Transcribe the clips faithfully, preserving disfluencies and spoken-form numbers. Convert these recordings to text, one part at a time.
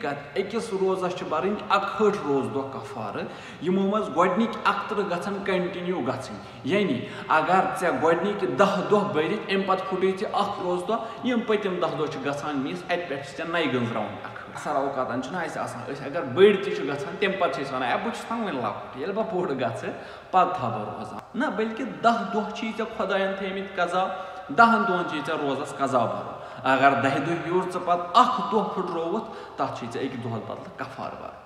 کتھ أکِس روزس چھِ برٕنۍ اکہٲٹھ روزٕ دۄہ کفارٕ، یِمو منٛز گۄڈٕنِکۍ اکترٕہ گژھن continue گژھٕنۍ۔ یعنی اگر ژےٚ گۄڈٕنِکۍ دَہ دۄہ بٔرِتھ اَمہِ پتہٕ پھُٹے ژےٚ اکھ روزٕ دۄہ، یِم پٔتِم دَہ دۄہ چھِ گژھان miss، اَتہِ پٮ۪ٹھ چھِ ژےٚ نَیہِ گٔنٛزراوٕنۍ اکہٲٹھ۔ اکثر اوقاتن چھُنہٕ اَسہِ آسان، أسۍ اگر بٔڑۍ تہِ چھِ گژھان، تَمہِ پتہٕ چھِ أسۍ ونان، "اے، بہٕ چھُس نا وُنہِ لۄکُٹ، ییٚلہِ بہٕ بوٚڑ گژھٕ، پتہٕ تھاوٕ بہٕ روزٕ۔" نہ، بلکہِ دَہ دۄہ چھِی ژےٚ خۄداین تھٲومٕتۍ قضا، دَہن دۄہن چھِی ژےٚ روزس قضا بھرُن۔ اگر دَہہِ دۄہہِ یورٕ ژٕ پتہٕ اکھ دۄہ پھُٹرووُتھ، تتھ چھِی ژےٚ أکہِ دۄہس بدلہٕ کفارٕ بھرُن۔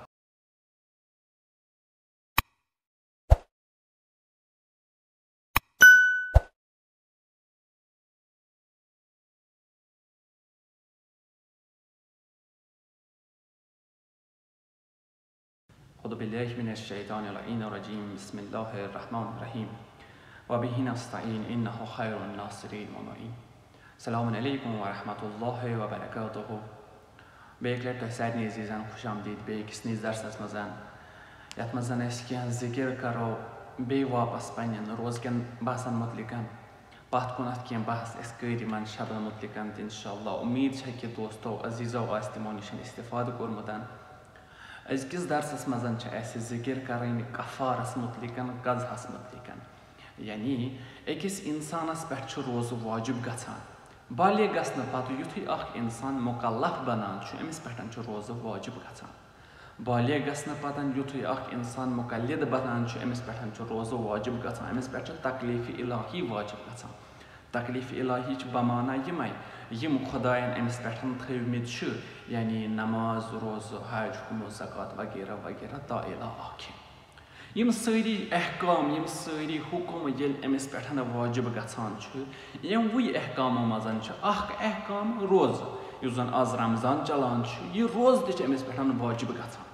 أعوذ بالله من الشيطان اللعين الرجيم. بسم الله الرحمن الرحيم. وبه نستعين، إنه خير الناصرين والمعين. السلام عليكم ورحمة الله وبركاته. بیٚیہِ اَکہِ لَٹہِ تۄہہِ سارنٕے عزیٖزَن خوش آمدید بیٚیہِ أکِس نٔیِس درسَس منٛز، یَتھ منٛز زَن أسۍ کینٛہہ ذِکِر کَرو بیٚیہِ واپَس پنٛنٮ۪ن روزٕ کٮ۪ن بحثَن مُتعلِق۔ پَتھ کُنَتھ کینٛہہ بحث اَسہِ کٔرۍ یِمَن شبَن مُتعلِق تہِ اِنشاءاللہ۔ اُمید چھےٚ کہِ دوستو عزیٖزو آسہِ تِمو نِش اِستِفادٕ کوٚرمُت۔ أزکِس درسَس منٛز چھِ اَسہِ ذِکِر کَرٕنۍ کفارَس مُتعلِق، قضاہَس مُتعلِق۔ یعنی أکِس اِنسانَس پٮ۪ٹھ چھُ روزٕ واجب گژھان۔ بالغ گژھنہٕ پتہٕ یُتھُے اکھ اِنسان مُکلف بنان چھُ، أمِس پٮ۪ٹھ چھُ روزٕ واجب گژھان۔ بالغ گژھنہٕ پتہٕ یُتھُے اکھ اِنسان مُقلِد بنان چھُ، أمِس پٮ۪ٹھ چھُ روزٕ واجب گژھان، أمِس پٮ۪ٹھ چھُ تکلیٖف الٰہی واجب گژھان۔ تکلیٖف الٰہی چھِ بمعنہ یِمے، یِم خۄدایَن أمِس پٮ۪ٹھ تھٲومٕتۍ چھِ، یعنی نماز، روزٕ، حج، حکم و زکوٰۃ وغیرہ وغیرہ تا الی آخر۔ یِم سٲری احکام، یِم سٲری حُکم ییٚلہِ أمِس پٮ۪ٹھ واجب گژھان چھِ، یِموٕے احکامو منٛز چھُ اکھ احکام روزٕ، یُس زَن آز رمضان چلان چھُ، یہِ روزٕ تہِ چھِ أمِس پٮ۪ٹھ واجب گژھان۔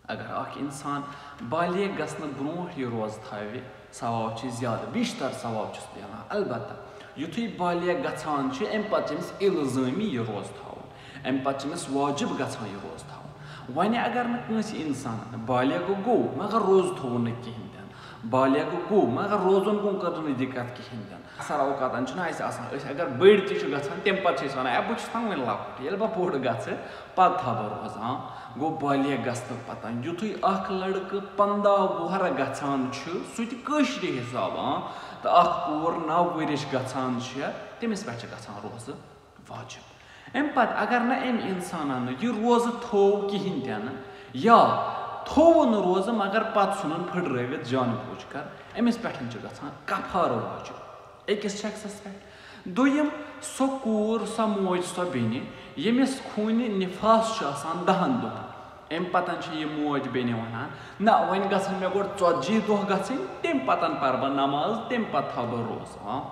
اگر اکھ اِنسان بالغ گژھنہٕ برونٛٹھ یہِ روزٕ تھاوِ، ثواب چھُ زیادٕ، بیشتر ثواب چھُس میلان۔ البتہ یُتھُے بالغ گژھان چھُ، اَمہِ پتہٕ چھُ أمِس الزٲمی یہِ روزٕ تھاوُن، اَمہِ پتہٕ چھُ أمِس واجب گژھان یہِ روزٕ تھاوُن۔ وۄنۍ اگر نہٕ کٲنٛسہِ اِنسانَن بالغ گوٚو، مگر روزٕ تھوٚوُن نہٕ کِہیٖنۍ تہِ نہٕ، بالغ گوٚو، مگر روزُن کُن کٔر نہٕ دِقت کِہیٖنۍ تہِ نہٕ۔ اکثر اوقاتن چھُنہٕ اَسہِ آسان، أسۍ اگر بٔڑۍ تہِ چھِ گژھان، تَمہِ پتہٕ چھِ أسۍ وَنان، "اے، بہٕ چھُس نا وُنہِ لۄکُٹ، ییٚلہِ بہٕ بوٚڑ گژھٕ، پتہٕ تھاوٕ بہٕ روزٕ۔" ہاں، گوٚو بالغ گژھنہٕ پتہٕ یُتھُے اکھ لڑکہٕ پنٛداہ وُہر گژھان چھُ، سُہ تہِ کٲشرِ حساب، ہاں، تہٕ اکھ کوٗر نَو ؤرِش گژھان چھےٚ، تٔمِس پٮ۪ٹھ چھِ گژھان روزٕ واجب۔ اَمہِ پتہٕ اگر نہٕ أمۍ اِنسانن یہِ روزٕ تھوو کِہیٖنۍ تہِ نہٕ، یا تھووُن روزٕ مگر پتہٕ ژھُنُن پھٕٹرٲوِتھ جانہٕ بوٗجھ کر، أمِس پٮ۪ٹھ چھُ گژھان کفارٕ واجب أکِس شخصس پٮ۪ٹھ۔ دوٚیِم، سۄ کوٗر، سۄ موج، سۄ بیٚنہِ، ییٚمِس خوٗنہِ نِفاس چھُ آسان دَہَن دۄہَن، اَمہِ پَتَن چھِ یہِ موج بیٚنہِ وَنان، "نہ، وۄنۍ گژھن مےٚ گۄڈٕ ژَتجی دۄہ گژھٕنۍ، تَمہِ پَتَن پَرٕ بہٕ نماز، تَمہِ پَتہٕ تھاوٕ بہٕ روزٕ۔" ہاں،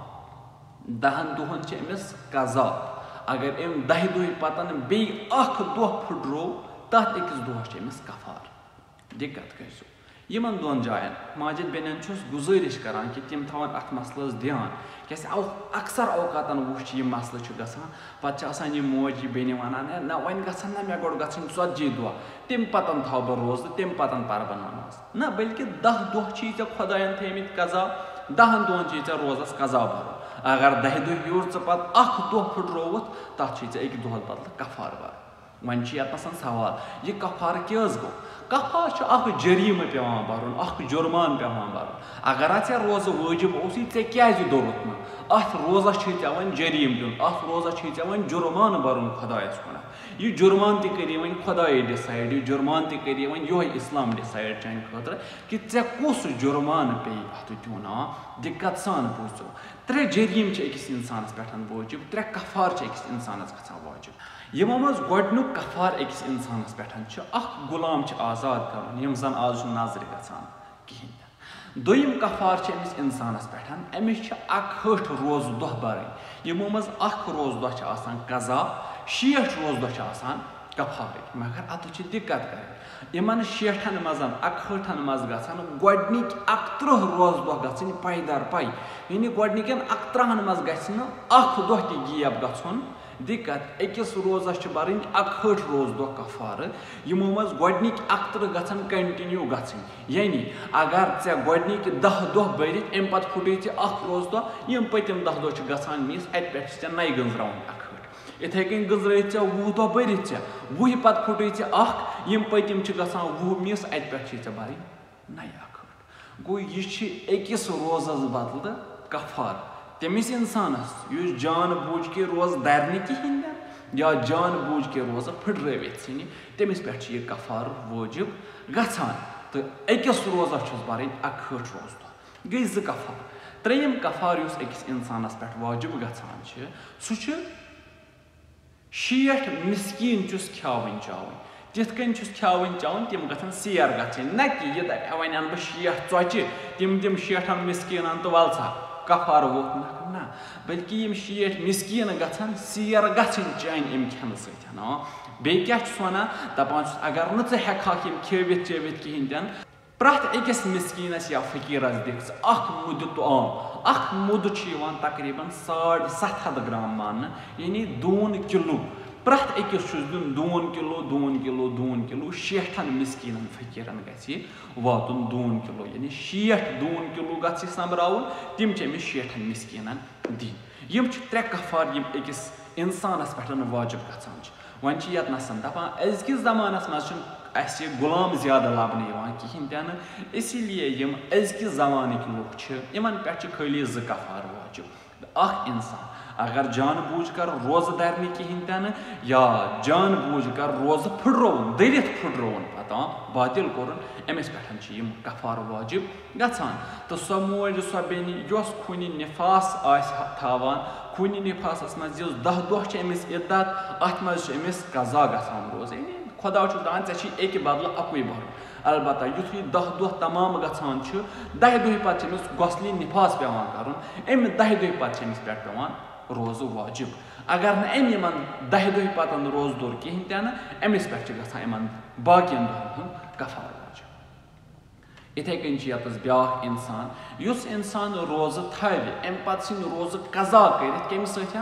دَہَن دۄہَن چھِ أمِس قضا۔ اگر أمۍ دَہہِ دۄہہِ پَتَن بیٚیہِ اَکھ دۄہ پھٕٹروو، تَتھ أکِس دۄہَس چھِ أمِس کفارٕ۔ دِقت کٔرۍزیو۔ یِمن دۄن جاین ماجد بیٚنٮ۪ن چھُس گُزٲرِش کران کہِ تِم تھاوَن اَتھ مسلس دھیان، کیٛازِ او-، اکثر اوقاتن وُچھ یہِ مسلہٕ چھُ گژھان، پتہٕ چھِ آسان یہِ موج، یہِ بیٚنہِ وَنان، "ہے، نہ، وۄنۍ گژھن نہ مےٚ گۄڈٕ گژھٕنۍ ژتجی دۄہ، تَمہِ پتن تھاوٕ بہٕ روزٕ، تَمہِ پتن پرٕ بہٕ نماز۔" نہ، بلکہِ دَہ دۄہ چھِی ژےٚ خۄداین تھٲومٕتۍ قضا، دَہن دۄہن چھِی ژےٚ روزس قضا بھرُن۔ اگر دَہہِ دۄہہِ یورٕ ژٕ پتہٕ اکھ دۄہ پھُٹرووُتھ، تتھ چھِی ژےٚ أکہِ دۄہس بدلہٕ کفارٕ بھرُن۔ وۄنۍ چھُ یتھ آسان سوال، یہِ کفارٕ کیٛازِ گوٚو؟ کفارٕ چھُ اکھ جریٖمہٕ پٮ۪وان بَرُن، اکھ جُرمان پٮ۪وان بَرُن۔ اگر اَتھ ژےٚ روزٕ وٲجِب اوسُے، ژےٚ کیٛازِ دوٚرُتھ نہٕ؟ اَتھ روزس چھُے ژےٚ وۄنۍ جریٖمہٕ دیُن، اَتھ روزس چھُے ژےٚ وۄنۍ جُرمانہٕ بَرُن خۄدایَس کُنَتھ۔ یہِ جُرمان تہِ کٔرِی وۄنۍ خۄدایے decide، یہِ جُرمان تہِ کٔرِی وۄنۍ یِہوٚے اِسلام decide چانہِ خٲطرٕ کہِ ژےٚ کُس جُرمانہٕ پیٚیہِ اَتھ دیُن۔ آ، دِقت سان بوٗزِو، ترٛےٚ جریٖمہٕ چھِ أکِس اِنسانَس پٮ۪ٹھ وٲجِب، ترٛےٚ کفارٕ چھِ أکِس اِنسانَس گژھان وٲجِب۔ یِمو منٛز گۄڈٕنیُک کفارٕ أکِس اِنسانَس پٮ۪ٹھ چھُ اکھ غلام چھُ آزاد کرُن، یِم زَن آز چھُنہٕ نظرِ گژھان کِہیٖنۍ تہِ۔ دوٚیِم کفارٕ چھِ أمِس اِنسانَس پٮ۪ٹھ، أمِس چھِ اَکہٲٹھ روزٕ دۄہ بَرٕنۍ، یِمو منٛز اکھ روزٕ دۄہ چھِ آسان قضا، شیٹھ روزٕ دۄہ چھِ آسان کفارٕکۍ۔ مگر اَتھ چھِ دِقت کَرٕنۍ، یِمَن شیٹھَن منٛز، اَکہٲٹھَن منٛز گژھن گۄڈٕنِکۍ اَکترٛہ روزٕ دۄہ گژھٕنۍ پَے در پَے، یعنی گۄڈٕنِکٮ۪ن اَکترٛہَن منٛز گژھِ نہٕ اکھ دۄہ تہِ gap گژھُن۔ دِقت، أکِس روزس چھِ برٕنۍ اکہٲٹھ روزٕ دۄہ کفارٕ، یِمو منٛز گۄڈٕنِکۍ اکترٕہ گژھن continue گژھٕنۍ۔ یعنی اگر ژےٚ گۄڈٕنِکۍ دَہ دۄہ بٔرِتھ، اَمہِ پتہٕ پھُٹے ژےٚ اکھ روزٕ دۄہ، یِم پٔتِم دَہ دۄہ چھِ گژھان miss، اَتہِ پٮ۪ٹھ چھِ ژےٚ نَیہِ گٔنٛزراوٕنۍ اکہٲٹھ۔ یِتھَے کٔنۍ گٔنٛزرٲیِتھ ژےٚ وُہ دۄہ بٔرِتھ ژےٚ، وُہہِ پَتہٕ پھُٹُے ژےٚ اَکھ، یِم پٔتِم چھِ گژھان وُہ مِس، اَتہِ پٮ۪ٹھ چھِ ژےٚ بَرٕنۍ نَیہِ اَکھ ہٲٹھ۔ گوٚو، یہِ چھِ أکِس روزَس بدلہٕ کفارٕ۔ تٔمِس اِنسانَس یُس جان بوٗجھ کے روزٕ دَرِ نہٕ کِہیٖنۍ تہِ نہٕ یا جان بوٗجھ کے روزٕ پھٕٹرٲوِتھ ژھٕنہِ، تٔمِس پٮ۪ٹھ چھِ یہِ کفارٕ وٲجِب گژھان۔ تہٕ أکِس روزَس چھُس بَرٕنۍ اَکہٕ ہٲٹھ روزٕ دۄہ۔ گٔے زٕ کفارٕ۔ ترٛیٚیِم کفارٕ یُس أکِس اِنسانَس پٮ۪ٹھ وٲجِب گژھان چھِ، سُہ چھُ شیٹھ مِسکیٖن چھُس کھیاوٕنۍ چاوٕنۍ۔ تِتھ کٔنۍ چھُس کھیاوٕنۍ چاوٕنۍ، تِم گژھن سیر گژھٕنۍ۔ نہ کہِ یہِ دَپہِ، "وۄنۍ اَنہٕ بہٕ شیٹھ ژۄچہِ، تِم دِم شیٹھن مِسکیٖنن تہٕ وَل سا، کفارٕ ووت نکھٕ۔" نہ، بلکہِ یِم شیٹھ مِسکیٖن گژھن سیر گژھٕنۍ چانہِ اَمہِ کھٮ۪نہٕ سۭتۍ۔ آ، بیٚیہِ کیٛاہ چھُس وَنان؟ دَپان چھُس، اگر نہٕ ژٕ ہٮ۪کہٕ ہاکھ یِم کھیٲوِتھ چٲوِتھ کِہیٖنۍ تہِ نہٕ، پرٛٮ۪تھ أکِس مِسکیٖنَس یا فقیٖرَس دِکھ ژٕ اَکھ مُدٕ طعام۔ اَکھ مُدٕ چھُ یِوان تقریٖباً ساڑ ستھ ہَتھ گرام ماننہٕ، یعنی دوٗن کِلوٗ۔ پرٛٮ۪تھ أکِس چھُس دیُن دوٗن کِلوٗ، دوٗن کِلوٗ، دوٗن کِلوٗ۔ شیٹھَن مِسکیٖنَن فقیٖرَن گژھِ یہِ واتُن دوٗن کِلوٗ، یعنی شیٹھ دوٗن کِلوٗ گژھِ یہِ سۄمبراوُن۔ تِم چھِ أمِس شیٹھَن مِسکیٖنَن دِنۍ۔ یِم چھِ ترٛےٚ کفارٕ یِم أکِس اِنسانَس پٮ۪ٹھ واجب گژھان چھِ۔ وۄنۍ چھِ یَتنَسَن دَپان، أزکِس زمانَس منٛز چھُنہٕ اَسہِ غلام زیادٕ لَبنہٕ یِوان کِہیٖنۍ تہِ نہٕ، اسی لیے یِم أزکِس زمانٕکۍ لُکھ چھِ، یِمَن پٮ۪ٹھ چھِ خٲلی زٕ کفارٕ واجب۔ اَکھ اِنسان اگر جان بوٗجھ کر روزٕ دَرِ نہٕ کِہیٖنۍ تہِ نہٕ یا جان بوٗجھ کر روزٕ پھٕٹرووُن، دٔرِتھ پھٕٹرووُن پَتہٕ، آ، باطل کوٚرُن، أمِس پٮ۪ٹھ چھِ یِم کفارٕ واجب گژھان۔ تہٕ سۄ موج، سۄ بیٚنہِ، یۄس خوٗنہِ نفاس آسہِ ہا تھاوان، خوٗنہِ نفاسَس منٛز یُس دَہ دۄہ چھِ أمِس عدت، اَتھ منٛز چھِ أمِس قضا گژھان روزٕ۔ یعنی خۄدا چھُ دَپان، "ژےٚ چھی اَکہِ بدلہٕ اَکُے بَرُن۔" البتہ یُتھُے دَہ دۄہ تمام گژھان چھُ، دَہہِ دۄہہِ پَتہٕ چھِ أمِس غسلِ نفاس پٮ۪وان کَرُن۔ اَمہِ دَہہِ دۄہہِ پَتہٕ چھِ أمِس پٮ۪ٹھ پٮ۪وان روزٕ واجب۔ اگر نہٕ أمۍ یِمَن دَہہِ دۄہہِ پَتَن روزٕ دوٚر کِہیٖنۍ تہِ نہٕ، أمِس پٮ۪ٹھ چھِ گژھان یِمَن باقیَن دۄہَن ہُنٛد کفارٕ واجب۔ یِتھَے کٔنۍ چھِ یَتَس بیٛاکھ اِنسان، یُس اِنسان روزٕ تھاوِ، اَمہِ پَتہٕ ژھٕنہِ روزٕ قضا کٔرِتھ۔ کَمہِ سۭتۍ؟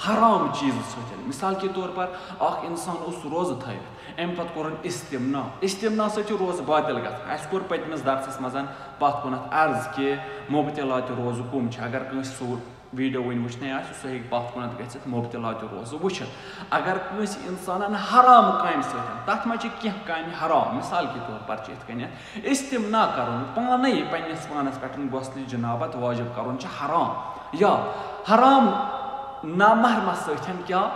حرام چیٖزٕ سۭتۍ۔ مثال کے طور پر، اَکھ اِنسان اوس روزٕ تھٲوِتھ، اَمہِ پَتہٕ کوٚرُن استمنا۔ استمنا سۭتۍ چھُ روزٕ باطل گژھان۔ اَسہِ کوٚر پٔتمِس درسَس منٛز پَتھ کُنَتھ عرض کہِ مُبطلاتِ روزٕ کٕم چھِ۔ اگر کٲنٛسہِ سُہ ویٖڈیو وٕنہِ وٕچھنَے آسہِ، سُہ ہیٚکہِ پَتھ کُنَتھ گٔژھِتھ مُبطلاتِ روزٕ وٕچھِتھ۔ اگر کٲنٛسہِ اِنسانَن حرام کامہِ سۭتۍ، تَتھ منٛز چھِ کینٛہہ کامہِ حرام، مثال کے طور پر چھِ یِتھ کٔنٮ۪تھ استمنا کَرُن، پانَے پنٛنِس پانَس پٮ۪ٹھ غسلِ جنابت واجب کَرُن چھُ حرام، یا حرام نامحرمَس سۭتۍ کیٛاہ،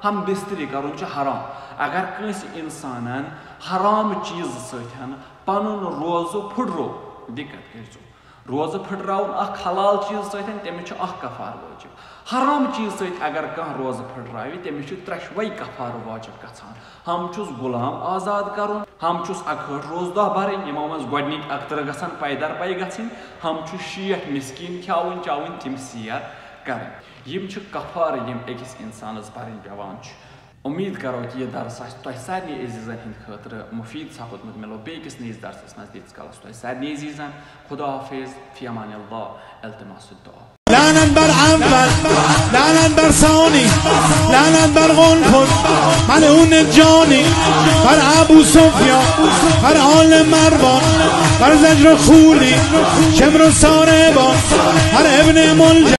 ہم بستری کَرُن چھُ حرام۔ اگر کٲنٛسہِ اِنسانَن حرام چیٖزٕ سۭتۍ پَنُن روزٕ پھٕٹرو، دِقت کٔرۍزیو۔ روزٕ پھٕٹراوُن اَکھ حلال چیٖز سۭتۍ، تٔمِس چھُ اَکھ کفارٕ وٲجِب۔ حرام چیٖز سۭتۍ اگر کانٛہہ روزٕ پھٕٹراوِ، تٔمِس چھُ ترٛٮ۪شوَے کفارٕ واجب گژھان۔ ہم چھُس غلام آزاد کَرُن، ہم چھُس اَکہٕ ہٲٹھ روزٕ دۄہ بَرٕنۍ، یِمو منٛز گۄڈٕنِکۍ اَکترٕہ گژھن پَے در پَے گژھٕنۍ، ہم چھُ شیٹھ مِسکیٖن کھیاوٕنۍ چاوٕنۍ، تِم سیر کَرٕنۍ۔ یِم چھِ کفارٕ، یِم أکِس اِنسانَس بَرٕنۍ پٮ۪وان چھِ۔ اُمید کَرو کہِ یہِ درس آسہِ تۄہہِ سارنٕے عزیٖزَن ہِنٛدِ خٲطرٕ مُفیٖد سَپُدمُت۔ مِلو بیٚیہِ أکِس نٔیِس درسَس منٛز، تیٖتِس کالَس تۄہہِ سارنٕے عزیٖزَن۔ خدا حافظ، فی امان اللہ، التماس الدعا۔ لعنت بر اول، لعنت بر ثانی، لعنت بر قنفذ، ملعون جانی، بر ابو سفیان، بر آل مروان، بر زجر خولی، شمر و ساربان، بر ابن ملجم۔